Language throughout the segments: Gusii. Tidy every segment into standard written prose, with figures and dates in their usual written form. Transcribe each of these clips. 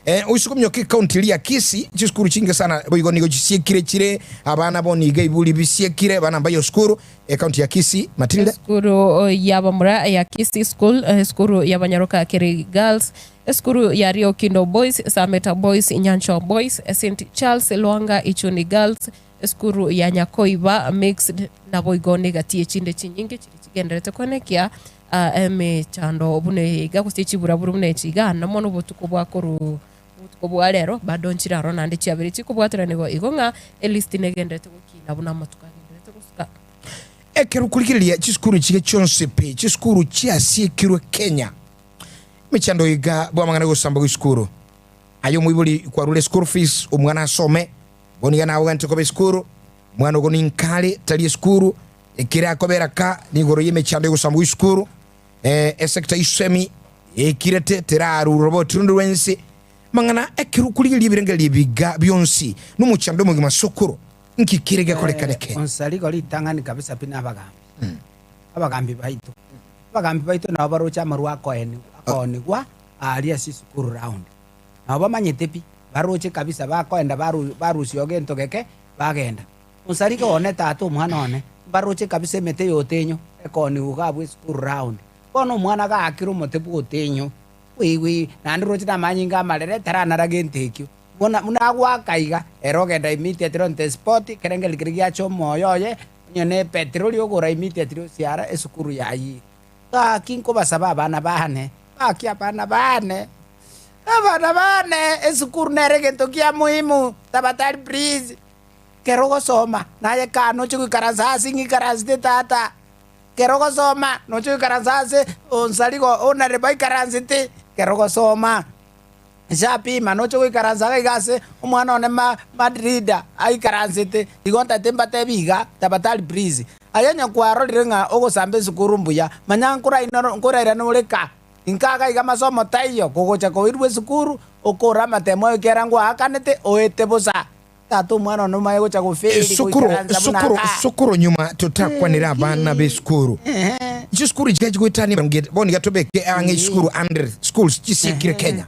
Eh, oise kominyoka ekaunti eria ya Kisii, chisukuru chinge sana boigo nigo chisiekire chire, abana bono iga eburi bisiekire, abana mbayo sukuru, ekaunti ya Kisii. Matilda. Esukuru y'abamura ya Kisii School, esukuru y'abanyaroka Kerei Girls, esukuru ya Riokindo Boys, Sameta Boys, Nyanchwa Boys, St Charles Lwanga Ichuni Girls, esukuru ya Nyakoiba Mixed naboigo negati echinde chinyinge chiria chigenderete koenekia Emechando buna eye iga, gose chiburaburu buna echi iga, na mono obotuko bwa korwa obotuko bwa rero, bado nchire aro naende chiabere chikobwataranigwa igo ng'a elisti negenderete gokina buna amatuko agenderete gosuka. Ekero okorigereria chisukuru chiria chionsi pi, chisukuru chiasiekirwe Kenya, emechando iga bw'amang'ana y'ogosamba gw'esukuru. Aye omoibori kwarure school fees omwana asome, bono iga nawe ogente koba esukuru, omwana ogo ninkare tari esukuru, Ekere akobera ka nigoro y'emechando y'ogosambwa gw'isukuru, esecta y'isemi ekirete terarura oroboti rundi rw'ense. Mang'ana ekero okorigereria ebirengererio ebiga bionsi nomochando omogima sokoro, nki kere gekorekane ke? Onsarigo ritang'ani kabisa pi nabagambi, abagambi baito. Abagambi baito nabo baroche amarwa akoonigwa aaria ase esukuru round. Nabo bamanyete pi, baroche kabisa bakoenda barusia gento geke bagenda. Onsarige one tata omwana one, mbaroche kabisa emete y'otenyo ekoonigwa iga abwo esukuru round. Bono omwana gaakire omote bw'otenyo, wii wii, naende roche namanyinga amarere taranara gento ekio. Buna buna agoaka iga, ere ogenda immediately on the spot, ekerengererio keria giacha omoyo oye, onye ne epetroli ogora immediately osiara esukuru yayire. Gaki nkobasaba abana bane, gaki abana bane, abana bane, esukuru nere egento kia muhimu, tafadhali please. Kero ogosoma, naye kaa noche goikaransa aase ng'ikaransete tata. Kero ogosoma, noche goikaransa aase onsarigo onare baikaransete. Kero ogosoma, nchapima noche goikaransa iga iga ase omwana one ma Madrida aikaransete. Igo ntagete mbatebi iga, tafadhali please. Aye onye kwarorire ng'a ogosamba esukuru mbuya, manya nkorainoro nkorairane ore kaa. Inka iga iga masomo taiyo, kogocha koirwa esukuru, okore amatemo aye ekiagera ngwaakanete, oete bosa. Tata omwana one omaye gocha gofeli Sukuru, goikaransa buna sukuru, aka. sukuru nyuma totakwanera abana b'esukuru. Chisukuru chiria chigoetania emerungu bono iga tobeke ang'e chisukuru 100 schools chisiekire Kenya.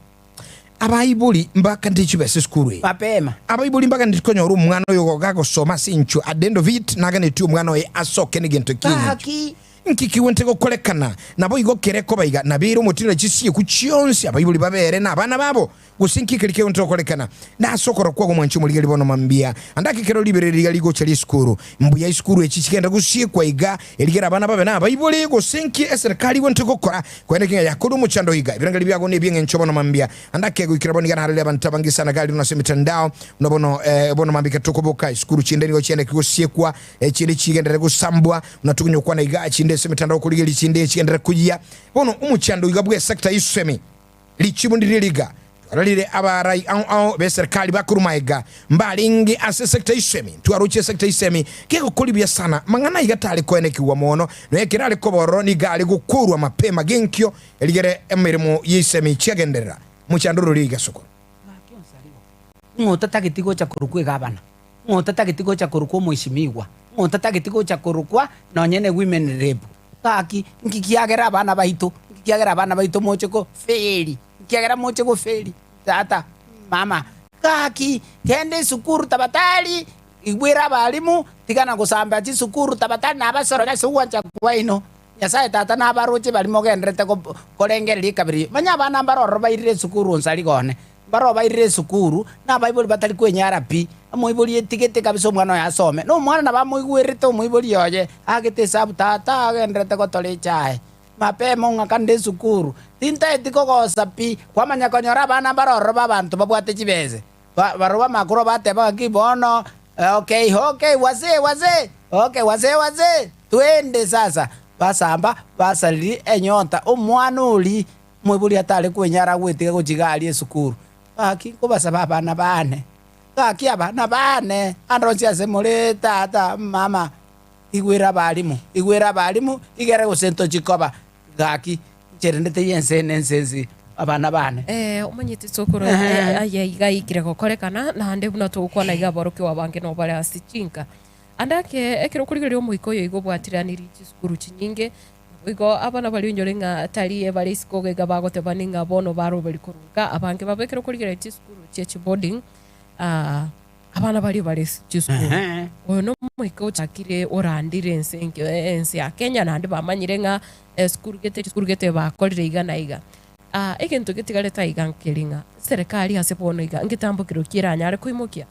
Abaibori mbakande chibesa esukuru eye. Mapema. Abaibori mbaganeti konyora omwana oyo gagosoma ase enchwe at the end of it naganetie omwana oye asoke negento ki'engencho. Gaki. Nki kigwente gokorekana? Naboigo kere koba iga, nabeire omotienyi chisieku chionsi abaibori babere nabana babo, Gose nki keria kegontera gokorekana nase okorora kwao omwanchi omorigeri bono mambia? Ande ake kero riberera riga rigocha ri'esukuru. Mbuya esukuru echi chigenda gosiekwa iga, erigere abana babe nabaibori, gose nki eserekari egwente gokora koenda ki ng'a yakorire omochando iga? Ebirangeri biago nebi'eng'encho bono mambia. Ande ake goikera bono iga narorire abanto abange sana gari rino ase emitandao buna bono bono mambia ekero tokoboka esukuru chinde nigo chiaendeki gosiekwa, echinde chigenderere gosambwa, buna tokonyokwana iga, chinde ase emitandao korigereria chinde chigenderere koyia. Bono omochando iga bw'esector y'esemi. Richibu ndirie riga twarorire abarai ao ao b'eserikali bakorwa maega mbarenge ase esecta isemi. Ntwaroche esecta isemi kegokori buya sana. Mang'ana aiga tare koenekigwa mono, nonya ekero are koba ororo nigo are gokorwa mapema genkio erigere emeremo y'isemi chiagenderera. Mochando roria iga sokoro. Gaki onsarigo, ng'a otatageti gocha korokwa egavana, ng'a otatageti gocha korokwa omoisimigwa, ng'a otatageti gocha korokwa nonye ne women rep. Gaki, nki kiagera abana baito, nki kiagera abana baito moche goferi, nkiagera moche goferi tata, mama. Gaki, genda esukuru tabatari, igwera abalimu, tigana gosamba chisukuru tabatari nabasorore ase ogwancha kwaino. Nyasae Tata nabaroche baria mogendererete korengereria ekabira eyio. Manya abana mbare ororo bairire esukuru onsariga one, mbare obairire esukuru, na abaibori batari kwenyara pi, omoibori etigete kabisa omwana oye asome. Na omwana nabo amoigwerete omoibori oye, aagete esabu tata agendererete gotora echae, mapema ong'akanire esukuru, tintaeti kogosa pi, kwamanya konyora abana mbare ororo b'abanto babwate chibese, ba barobwo amakoro bateba ng'aki bono, okay okay wazee wazee, okay wazee wazee, twende sasa. Basamba basaririe enyota, omwana oria Omoibori atare kwenyara gwetiga gochia iga aria esukuru, gaki nkobasaba abana baane, gaki abana baane, ande onsi ase more tata, mama, igwera abalimu, igwera abalimu, igere gose ntochi koba, gaki ncherende teiyo ense ene ense ense abana baane. Eh, omanyete sokoro aye iga aikire gokorekana naende buna togokwana iga aborokigwa abange nabo bare ase chinka. Ande ake ekero okorigereria omoika oyo igo obwatiraniri chisukuru chinyinge. Boigo abana baria onyore ng'a tari ebare isiko iga bagoteba ning'a bono baroberi korwa nka abange babo ekero okorigereria chisukuru chie chiboarding abana baria bare chisukuru. Oyo nomoika ochakire orandire ense ense ya Kenya naende bamanyire ng'a esukuru gete chisukuru gete bakorire iga na iga. Egento getigarete aiga nkeri ng'a eserekari ase bono iga ngetambo kero ki eranyare koimokia?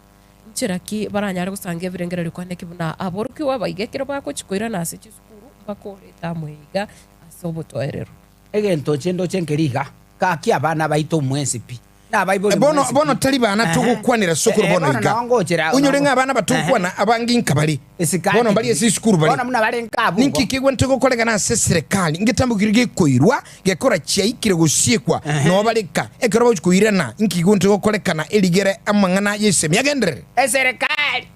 Nchera ki baranyare gosanga ebirengererio kwane ki buna aborokigwa abaiga ekero bagochia koirana ase chisukuru mbakorete amo iga ase obotoereru? Egento inche ndoche nkeri iga, gaki abana baito mwensi pi, na abaibori Bono, mwensi bono pi. tari bana Ehe. togokwanera sokoro Eh, bono bono iga. nao ngochera Onyore nao- ng'a abana batogokwana abange inka bare. Esikati Bono mbari ase esukuru bare. Bono buna bare nka abwo Ninki igo. kegwenerete gokorekana ase eserekari? Ngetambo keria gekoirwa, gekora chiaikire gosiekwa, noo bareka. Ekero bagochia koirana, inki kegwenerete gokorekana erigere amang'ana y'esemi agenderere? Eserekari,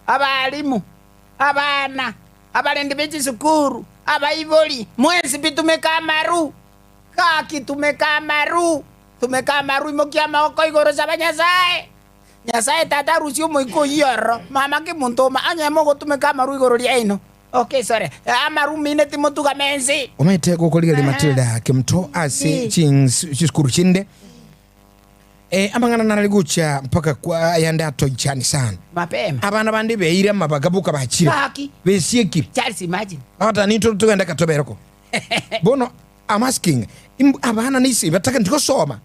abalimu, abana, abarendi be chisukuru, abaibori, mwensi pi tumeka amaru. Gaki tumeka amaru, tumeka amaru, imokia amaboko igoro saba Nyasae. Nyasae Tata arusie omoika oyio ororo, mama kemonto oma, onye mogotumeka amaru igoro riaino. Okay sorry, amaru mine timotugama ense. Omanyete gokorigereria Matilda Kemunto ase chisukuru chinde amang'ana narari gocha mpaka kwa ayande atoichani sana. Mapema. Abana bande beire amabaga boka bachire Gaki. besiekire. Charles imagine. Bagoteba nintwe togende katobereko. Bono I'm asking, abana nise batagenti gosoma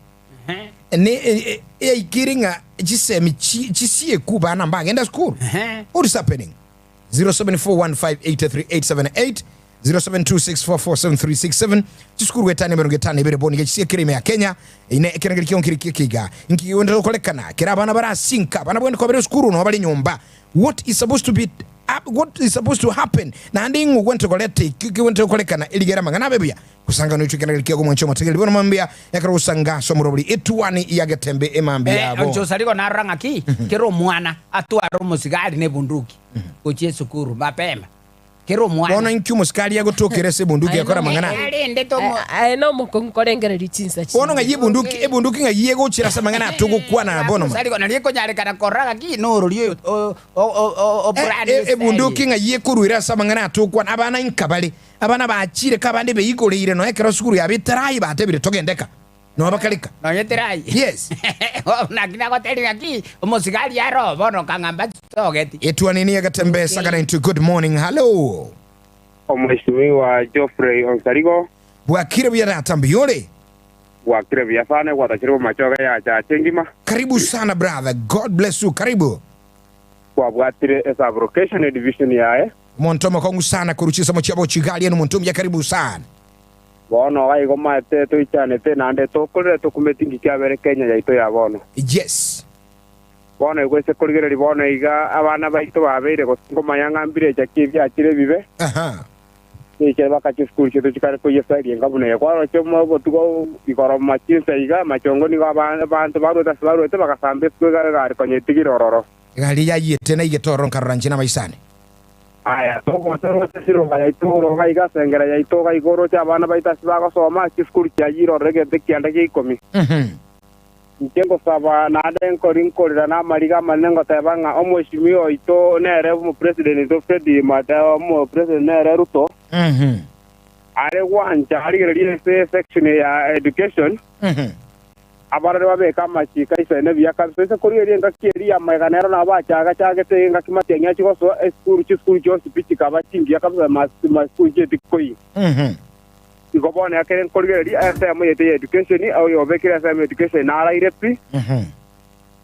ne yaikire ng'a chisemi chisieku bana mbagenda school. What is happening? 0741583878 0726447367 chisukuru goetania 52 bono iga chisiekire ime ya Kenya ine ekerengeri kiao nkeri kiekeiga inki kegwenerete gokorekana kera abana barasinka abana bwende kobera esukuru noo bare nyomba what is supposed to be what is supposed to happen naende ing'o ogwenerete koreta ekio kegwenerete gokorekana erigere amang'ana abe buya gosanga noitwe ekerengeri kiago mwanche omotegereri bono mambia ekero gosanga ase omorobori etuani ya getembe emambia Eh, yabo. onche osarigo narora ng'aki kera omwana atware omosigari na ebunduki gochia esukuru mapema kera omwana. Bono inki omosikari agotokera ase ebunduki Aye akore nomo- amang'ana aya? Arende tomo Aye nomokong'u korengereria chinsa Bono ng'ai chinde. ebunduki ebunduki ng'ai egochera ase amang'ana aya togokwana bono ma? Osarigo nario ekonyarekana korora ng'aki norori oyo o- o- o- o- obrand E- e- ebunduki ng'ai ekoruera ase amang'ana aya togokwana abana inka bare abana bachire ka abande beigoreire nonya ekero sukuru yabo etarayi batebire togende ka nonya bakareka Nonya eterayi Yes. Naki nagotebi ng'aki omosigari aro bono okang'amba togeti. Etuanini egetembe sagana into good morning hallo. Omweshimiwa Geoffrey Onsarigo. Bwakire buya tata mbuya ore? Bwakire buya sana gwatachire bomachoge ya chache engima. Karibu sana brother God bless you karibu. Kwabwatire esublocation edivision yaye. Omonto omokong'u sana korwa chinsemo chia bochigari ene omonto omuya karibu sana. Bono iga igo maete toichanete naende tokorire tokumeti inki kiabere Kenya yaito ya bono. Yes. Bono igo ase korigereria bono iga abana baito babeire gose nkomanya ng'a mbirecha ki ebiachire ebibe. Aha. Neche baka chisukuru chiaito chikare koyia esairi enga buna eye. Kwaroche obotuko igoro machinsa iga amachongo nigo abanto barwete ase barwete bagasamba esiko egari konya etigire ororo. Egari yayiete naigete ororo nkarora inche namaiso ane. Aya, togocha roche siroba yaito igoro iga iga ase engera yaito iga igo oroche abana baito ase bagosoma chisukuru chiayire ororo egento ekianda gia ikomi. Inche ngosaba naende nkori nkorera namariga amanene ngoteba ng'a omweshimiwa oito nere omopresident oito Fred Matiang'i, omopresident nere Ruto, are gwancha arigererie ase section ya education, abarore babeke amachiko aisaine buya kabisa. Ase korigereria engaki eria y'amaiga nero nabo bachagachagete engaki Matiang'i achia gosoa esukuru, chisukuru chionsi pi chikaba chingiya kabisa, masukuru nchieti koiyo. Igo bono ekere nkorigereria ensemo yaito ya education, oyobekire ensemo ya education naraire pi,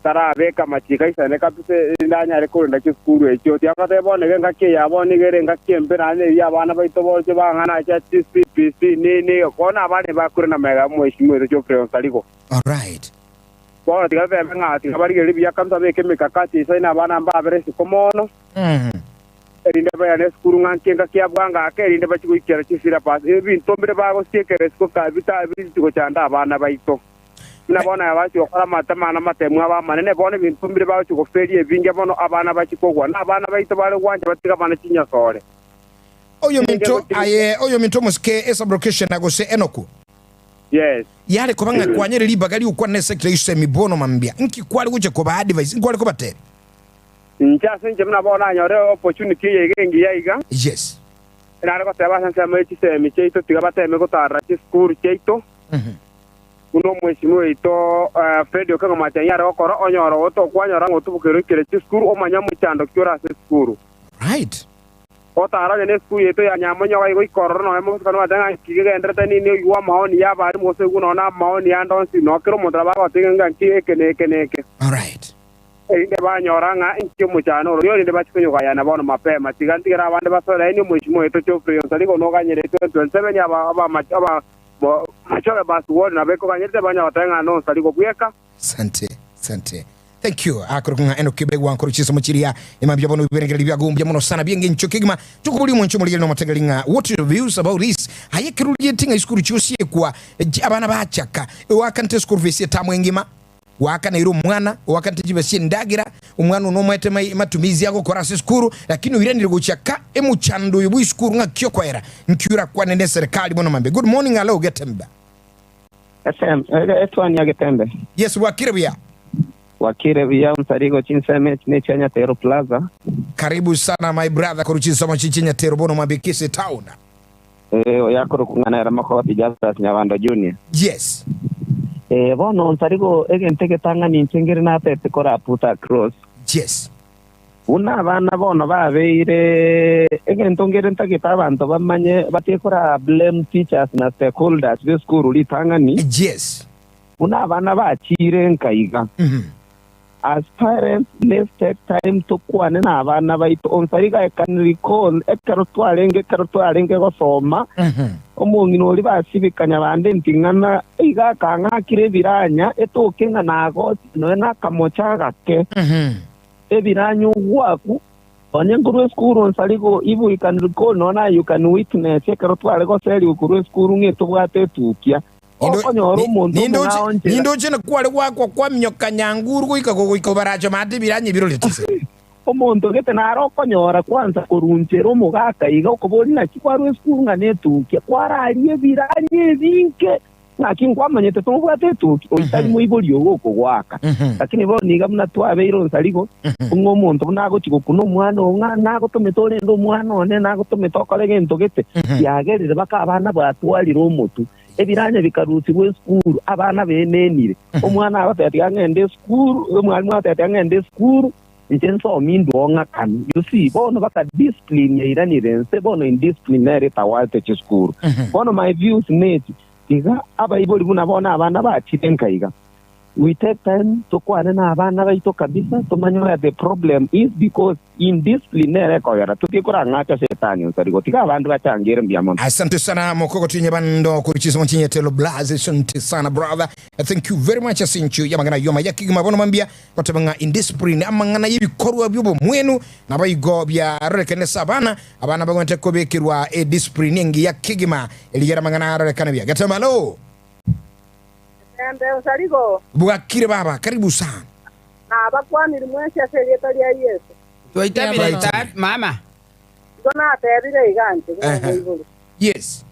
tarabeka amachiko aisane kabisa erinde anyare korenda chisukuru echio. Tiagotebi bono iga engaki eye ya bono iga ere engaki embe naende eria abana baito bonsi bang'ana ache ase CBC nini, bono abana ebakure na magega y'omweshimiwa oito Geoffrey Onsarigo. Alright. Bono tiga totebe ng'a tiga barigererie buya kabisa babeke emekakati eisaine abana mbabere isiko mono, erinde bairane esukuru ng'a nki engaki ya bwango ake, erinde bachie goikera chisyllabus. Ebinto mbire bagosiekera isiko kabisa birichi gochanda abana baito. Buna bono aya bachia gokora amatemo aya namatemo abo amanene, bono ebinto mbire bagochia goferia ebinge mono abana bachie kogwa, na abana baito bare gwancha batige abana chinyasore. Oyominto aye oyominto omosike esublocation na gose Enoku. Yes. Yare koba ng'a kwanyare ribaga ri'okwana ase Kristo emibono mambia, nki kware gocha kobaa advice, nkware kobatebia? Inche ase inche buna bono nanyore opportunity eye iga engiya iga. Yes. Nare goteba ase ensemo ye chisemi chiaito tiga bateme gotarera chisukuru chiaito, buna omweshimiwa oito Fred Okengo Matiang'i are gokora, onyore otokwanyora ng'a otubokerwe oikere chisukuru, omanye omochando ki ore ase esukuru. Right. Otara onye nesukuru yaito ya Nyamonyoga igo ika ororo nonya mobosikani gwateba ng'a nki kegenderete nini oigwe amaoni y'abalimu gose oigwe nonya namaoni ande onsi, nonya kera omonto nabo agoteba ng'a nki eke na eke na eke. Alright. Erinde banyora ng'a inki omochano oro, erinde bachie konyogayana bono mapema. Tiga ntigere abande basore, aye omweshimiwa oito Geoffrey Onsarigo noganyerete 2027, aba aba aba machoge basi ward nabo ekoganyerete banyora goteba ng'a nonsarigo bweka. Sante, sante. Thank you. Akore ng'a Enock Kibegwa nkoro chisomo chiria emambia bono biberengereri biagombia mono sana bi'engencho kegima tokoboria omonche omorigeri na omotegereri ng'a what your views about this aye ekero origetie ng'a isukuru chiosiekwa abana bachaka ewakante school fees etamu engima Gwakaneire omwana, oakanete chibesa chi'endagera, omwana one omoete matumizi agokora ase esukuru, lakini oiranire gochia ka emochando oyo bw'esukuru ng'aki okoera, nki orakwane neserekari bono mambia. Good morning alo Getembe. FM, Etwani ya Getembe. Yes, bwakire buya. Bwakire buya Onsarigo chinsemo echi nechia Nyatero Plaza. Karibu sana my brother korwa chinsemo chi chinyatero bono mambia Kisii town. Ee, oyo akorokwa ng'a nere Mokogoti Justus Nyabando Junior. Yes. Ee, bono nsarigo egento egetang'ani inche nkere natete kora put across. Yes. Buna abana bono babeire egento nkere ntagete abanto bamanye batige kora blame teachers na stakeholders b'esukuru ritang'ani. Yes. Buna abana bachiire nka iga. As parents let's take time tokwane na abana baito onsa iga I can recall ekero twarenge ekero twarenge gosoma omong'ina oria basibikanya bande nting'ana iga akang'akire ebiranya etoke ng'a nagochia nonya nakamocha agake ebiranya ogwaku onye nkorwa esukuru onsa rigo if we can recall nonya you can witness ekero tware goserigwa korwa esukuru ng'a etobwate etukia Okonyora omonto omong'ao nchera. Nindoche na kware gwakwa kwaminyoka nyanguru goika gogoika obaracho maate ebiranya ebirorete ase. Omonto gete nare okonyora kwansa korunchera omogaka iga okoboria naki kwarwa esukuru ng'a netukia kwararia ebiranya ebinge ng'aki nkwamanyete tobwate etukia oyio tari moibori ogo okogoaka lakini bono iga buna twabeire onsarigo ng'a omonto buna agochia gokuna omwana oo ng'a nagotomete orende omwana one nagotomete okore gento gete kiagerire baka abana batwarire omotwe Ebiranya bikarusigwa esukuru, abana benenire. Omwana agoteba tiga ng'ende esukuru, omwalimu agoteba tiga ng'ende esukuru, inche nsome indwe ong'akani. You see, bono baka discipline yairanire nse, bono indiscipline nere etawalete chisukuru. Bono my views nechi, tiga abaibori buna bono abana bachire nka iga, We take time tokwane na abana baito kabisa tomanye where the problem is because indiscipline nere ekogera totige korang'acha shetani onsi arigo tiga abanto bachangere mbuya mono. Asante sana mokogotinya bando kuri chisemo chinyetelo blaz asante sana brother thank you very much ase enchio yamang'ana ayio amaya kegima bono mambia goteba ng'a indiscipline amang'ana yebikorwa biobomwenu nabo igo biarorekane ase abana abana bagwenerete kobekerwa ediscipline engiya kegima erigere amang'ana arorekane buya getema alo. Embe osarigo. Bwakire baba, karibu sana. Nabakwaniri mwensi ase erieta ria Yeso. Twaitabire Mbuya mono. ta mama. Igo natebire iga inche buna Ehe. omoibori. Yes.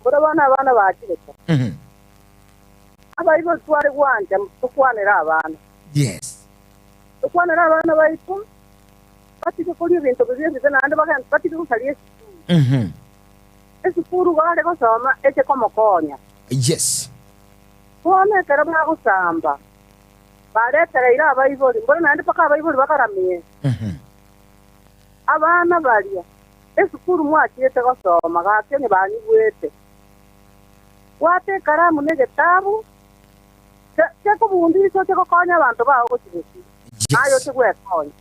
Mboro bono abana bachire ka. Abaibori tware gwancha tokwanere abana. Yes. Tokwanere abana baito, batige koria ebinto biria ebibe naende bagende batige gosaria esukuru. Esukuru bare gosoma eche komokonya. Yes. Bono ekero bagosamba, baretereire abaibori, mboro naende mpaka abaibori bagaramie. Abana baria, esukuru mwachiete gosoma, gaki onye banyigwete. Bwata ekaramu na egetabu, gekobundisa oche gokonya abanto bao gochia bosio, naye oche gwekonya.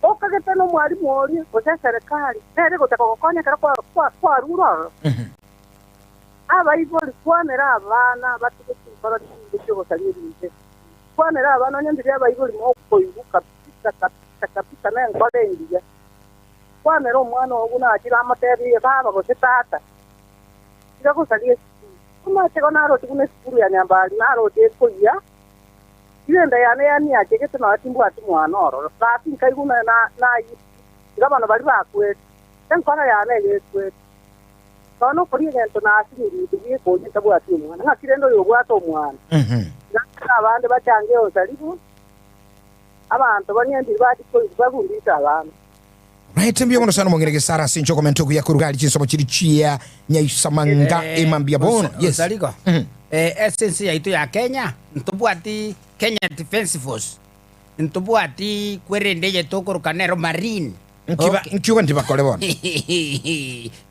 Okagete nomwalimu oria, gose eserekari, nere egocha kogokonya ekero kwarure ororo. Abaibori, kwanera abana batige chinkoro chimbe chi'ogosaria ebinto ebi. Kwanera abana onye ndiria abaibori mokoigwa kabisa kabisa kabisa nenkoro engiya. Kwanera omwana oo buna achire amotebirie baba gose tata, tiga gosaria esukuru. Omanyete igo naroche buna esukuru ya Nyambari naroche ekoyia, Rirenda yane yaniachegete nonya timbwati mwana ororo, gaki nkaigwa na nayia, iga bono baria bakwete, enkoro yane egekwete. Nonya nokoria egento nasinyire inche bweka oria ntabwati omwana, ng'aki rende oyo obwate omwana? Gaki abande bachange onsaribu, abanto banyendire bachie koigwa bagundise abana. Right, mbuya mono sana omong'ina Gesara ase inche okomenta okuya korwa gari chinsomo chiri chia Nyaisamanga emambia bono. Yes. Osarigo. Ase ense yaito ya Kenya ntobwati Kenya Defence Force, ntobwati kwerende eye tokoroka nero Marine. Nkiba Okay. nkiuga ntibakore bono.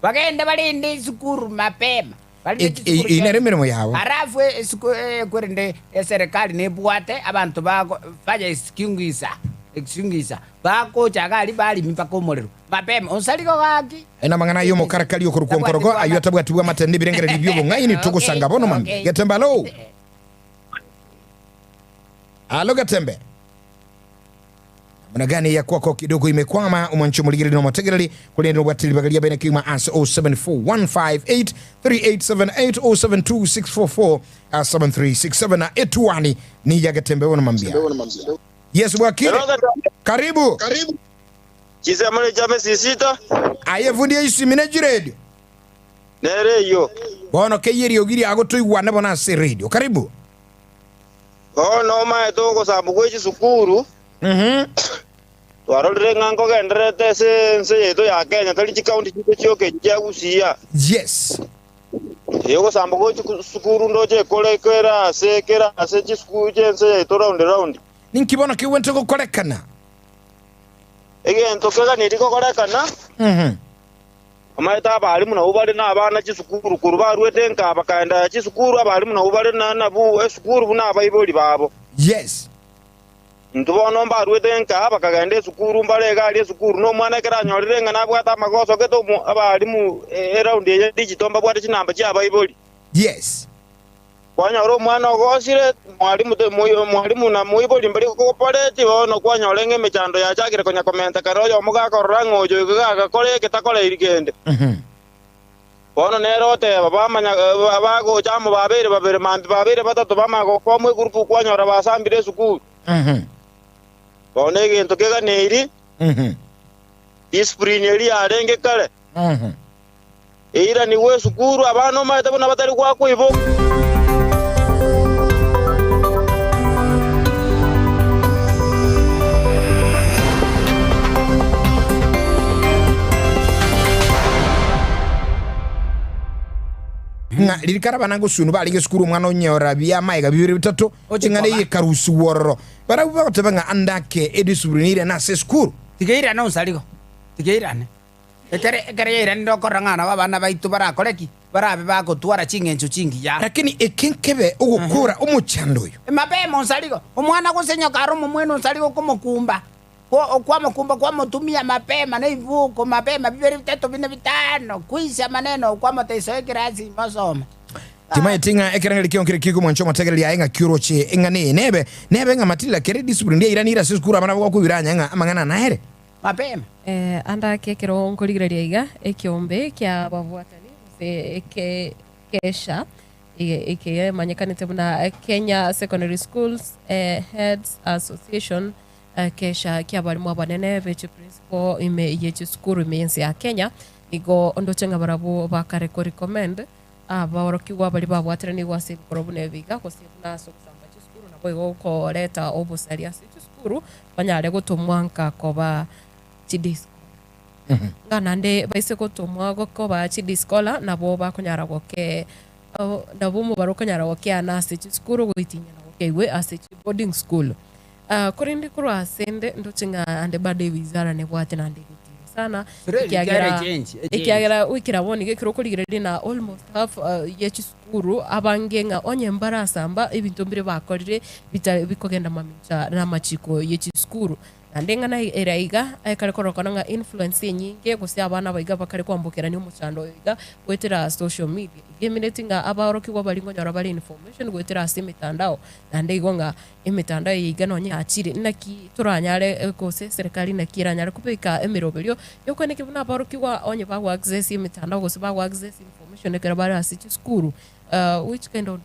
Bagende barende esukuru mapema. Barende chisukuru Eyio nere chia- emeremo yabo. Alafu esuku kwerende eserekari nebwate abanto bago fire extinguisher extinguisher bagocha iga aria barimi mpaka omorero mapema onsarigo gaki. Aye namang'ana ayio omokarakari okorokwa Tabwati nkorogo, bwana. ayio atabwati bw'amate nebirengererio bi'obong'aini, togosanga bono mambia. Okay. Getembe alo! Alo Getembe! Namna gani ya kwako kidogo imekwama omwanche omorigereri na omotegereri korende nobwate ribaga ria bene kegima ase 0741583878 072644 7367 na etuani ni ya Getembe bono mambia. Yes bwakire. Karibu. Chisemore chiame sisita Aye fundi eisimi ne chiredio. nere eyio. Bono keyie eriogi riago toigwane bono ase eredio. Karibu. Bono omaete ogosambwa gwe chisukuru, twarorire ng'a nkogendererete ase ense yaito ya Kenya, tari chikaunti chiaito chioka echi chia Gusii aa. Yes. Ee, ogosambwa gwe chisukuru ndoche ekore kera ase kera ase chisukuru chi'ense yaito round round. Ninki bono kegwente gokorekana? Egento keganiri gokorekana, Omanyete abalimu nabwo bare nabana chisukuru, korwa baruete nka bakaenda chisukuru, abalimu nabwo bare nabwo esukuru buna abaibori babo. Yes. Intwe bono mbaruete nka bakagenda esukuru, mbare iga aria esukuru, na omwana ekero anyorire ng'a nabwate amagoso gete abalimu eraundi eye digital mbabwate chinamba chi'abaibori. Yes. Kwanyora omwana ogosire, mwalimu te- moi- mwalimu na moibori mbari gokoporeti, bono kwanyora ng'a emechando yachakire konya komenta kare oyomo gakorora ng'a oyo iga gagakora eke takoreiri kende. Bono nere oteba, bamanya eh, bagocha amo babeire babere mambia babeire batato bamanya gokoma egurupu kwanyora basambire esukuru. Bono egento keganeiri, discipline eria yarenge kare, Eiranigwe esukuru, abana omanyete buna batari goakwa ibo. Ng'a riria kare abana ngosunu barenge esukuru omwana onyora bi'amaega bibere bitato, Ochi eng'ana koba. eye ekarusigwa ororo. Barabwo bagoteba ng'a ande ake edisipline eria nase esukuru. Tiga eirane onsarigo, tiga eirane. Ekere ekere yairanire okorora ng'a nabo abana baito barakore ki? Barabe bagotwara ching'encho chingiya. Lakini eke nkebe ogokora omochando oyo. Mapema onsarigo, omwana gose nyoka are omomwene onsarigo okomokumba, ko okwamokumba kwamotumia mapema na ebibuku mapema bibere bitato bine bitano kwisha maneno okwamoteisa ekerasi ime osoma. Timaeti ng'a ekerengerio kiao nkere kigo mwanche omotegereri aye ng'aki oroche eng'ana eye nebe nebe ng'a matirira kere discipline ndiairanire ase esukuru abana bagokoibiranya ng'a amang'ana naere. Mapema. Ande ake ekero nkorigereria iga, ekeombe ki'ababwatani gose eke kesha eke emanyekanete buna Kenya Secondary Schools Heads Association, kesha ki'abarimu abanene be chiprinciple ime ye chisukuru ime y'ense ya Kenya, nigo ndoche ng'a barabwo bakare korecommend abaorokigwa baria babwateranigwe ase ebikorwa buna ebi iga gose buna ase ogosamba chisukuru naboigo koreta obosaria ase chisukuru banyare gotomwa nka koba chidiscola. Ng'a naende baise gotomwa koba chidiscola nabo bakonyara goke nabo omobaro okonyara gokeana ase chisukuru goitinya na gokeigwe ase chiboarding school. Korende korwa asende ndoche ng'a ande bado ewizara nebwate naende egotira sana ekiagera ekiagera goikera bono iga ekero okorigereria na almost half ye chisukuru abange ng'a onye mbarasamba ebinto mbire bakorire bita bikogenda mamincha na amachiko ye chisukuru. Naende eng'ana ere iga ekare korokana ng'a influence enyinge gose abana aba iga bakare kwambokerania omochando oyo iga goetera social media. Iga emineti ng'a abaorokigwa baria nkonyora bare information goetera ase emetandao naende igo ng'a Emetandao eye iga nonya yachire, naki toranyare gose eserekari naki eranyare kobeka emeroberio y'okweneki buna aborokigwa onye bago access emetandao gose bago access information ekero bare ase chisukuru which kind of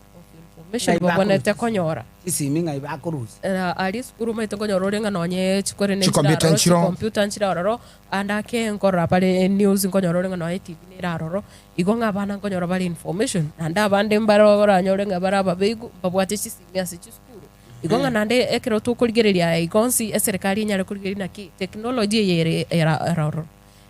information Ng'ai babwenerete bakorusia? konyora. Chisimi ng'ai bakorusia? Aria esukuru omanyete nkonyora ore ng'a nonye chikore ne Chikomputa nchire aroro, nchiroo. chikomputa nchire aroro, ande ake nkorora bare news nkonyora ore ng'a nonye etv nere aroro, Igo ng'a abana nkonyora bare information, naende abande mbare oranyore ng'a bare ababeigu, mbabwate chisimi ase chisukuru. Igo ng'a naende ekero tokorigereria aya iga onsi, eserekari enyare korigereria naki technology eye ere era ere ororo.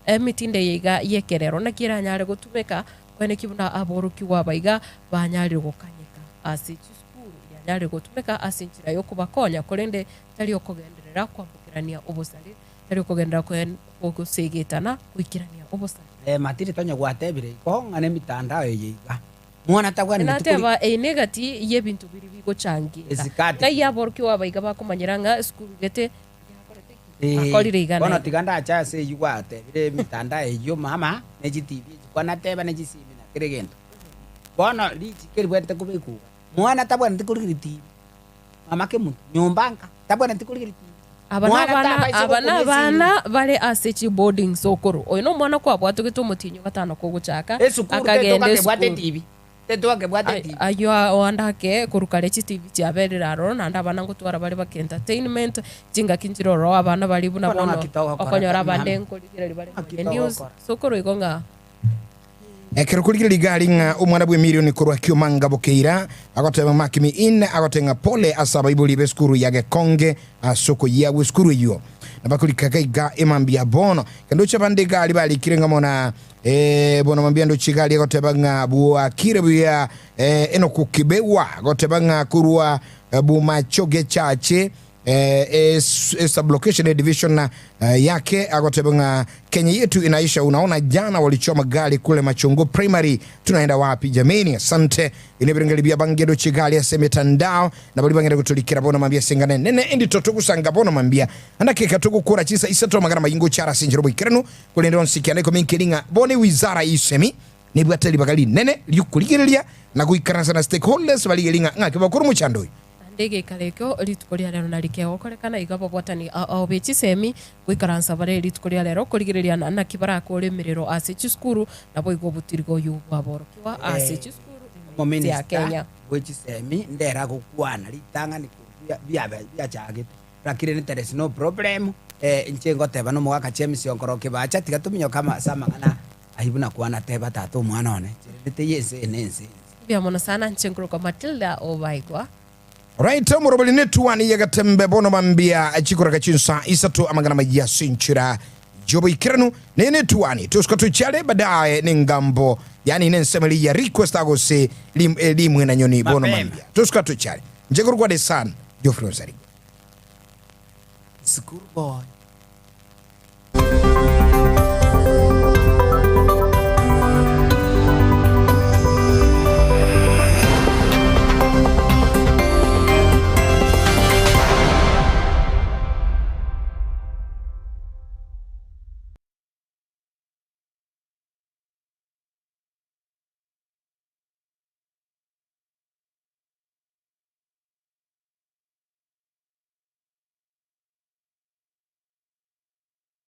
Emitindo eye iga y'ekerero naki eranyare gotumeka koenekia buna aborokigwa aba iga banyarire gokanyeka ase chisukuru, yanyarire gotumeka ase enchera y'okobakonya korende tari okogenderera kwambokerania obosare, tari okogenderera koen gosegetana goikerania obosare. Eh, matiri tonya gwatebire igo ng'a nemitandao eye iga. Mwana tabwenereti kori. Nateba, Eye negati y'ebinto biria bigochangeka. Esikati. Ng'ai aborokigwa aba iga bakomanyera ng'a esukuru gete yakorete ki? Ee, Bakorire iga na bono iga. tiga ndache ase eyio gwatebire emitandao eyio mama, ne chitibi echi kwanateba ne chisimi na kera egento. Bono richiko eribwenerete kobekwa iga, mwana tabwenereti korigereria tibi, mama kemonto, nyomba nka, tabwenereti korigereria tibi. Aba Mwana nabana tabaisa aba gokuna esimi. nabana bare ase chiboarding sokoro. Oyo nomwana kwabwatogete omotienyi ogatano kogochaka, Esukuru akagenda tetoka kebwate esukuru. etibi, tetoka kebwate Ai- etibi. Ayio oande ake korwa kare chitibi chiaberire aroro naende abana ngotwara bare baka entertainment, chingaki nchire ororo abana baria buna Bono bono ng'aki togokora okonyora ta- abande mama. nkorigereria bare Ng'aki nonya news. togokora. Sokoro igo ng'a. Ekero korigereria rigari ng'a omwana bw'emirioni korwa Kiomanga Bokeira agoteba mark me in agote ng'a pole ase abaibori b'esukuru ya Gekonge ase okoyia gw'esukuru eyio. Nabakorika gaiga emambia bono. Kendo oche abande egari barikire ng'a mona eh, bono mambia ndoche egari egoteba ng'a bwakire buya eh, Enoku Kibewa agoteba ng'a korwa eh, Bomacho Gechache Eh, es, es sublocation ya division na eh, yake agoteba ng'a Kenya yetu inaisha. Unaona, jana walichoma gari kule Machungu Primary, tunaenda wapi jameni? Asante inebirengeli bya bangedo chigali ase mitandao na bali bangenda gutulikira bono mambia singane nene endi totugusanga bono mambia andakeka tugukura chisa isato magana mayingo chara sinjiro bwikiranu kulende onsikiane kominkiringa bone wizara isemi nibwate libaga linene lyukurigereria na guikaransa na stakeholders barigeria ng'a ng'aki bakuru muchando oyo Naende egeikaro ekio rituko ria rero nario kegokorekana, igo ababwatani ao be chisemi goikaransa bare rituko ria rero korigereria naki barakore emerero ase chisukuru, naboigo obotirigo oyio bwaborokigwa ase chisukuru ime ya Omominista Kenya. bwe chisemi ndera gokwana ritang'ani korwa biabe biachagete lakini there is no problem eh, inche ngoteba na omogaka James Onkoro Kibacha tiga tominyoke ama ase amang'ana ayio buna kwana teba tata omwana one ncherende teiyo ense eye na ense ense. Mbuya mono sana inche nkorokwa Matilda Obaigwa. Right, omorobori netuani yegetembe bono mambia chikoreka chinsa isato amang'ana mayia ase enchera y'oboikeranu neye netuani tosuka tochiare badaye nengambo yani nensemo eri ya request agose lim, eh, limwe na nyoni bono Mapema. mambia tosuka tochiare nche korokwa the son Geoffrey Onsarigo School boy.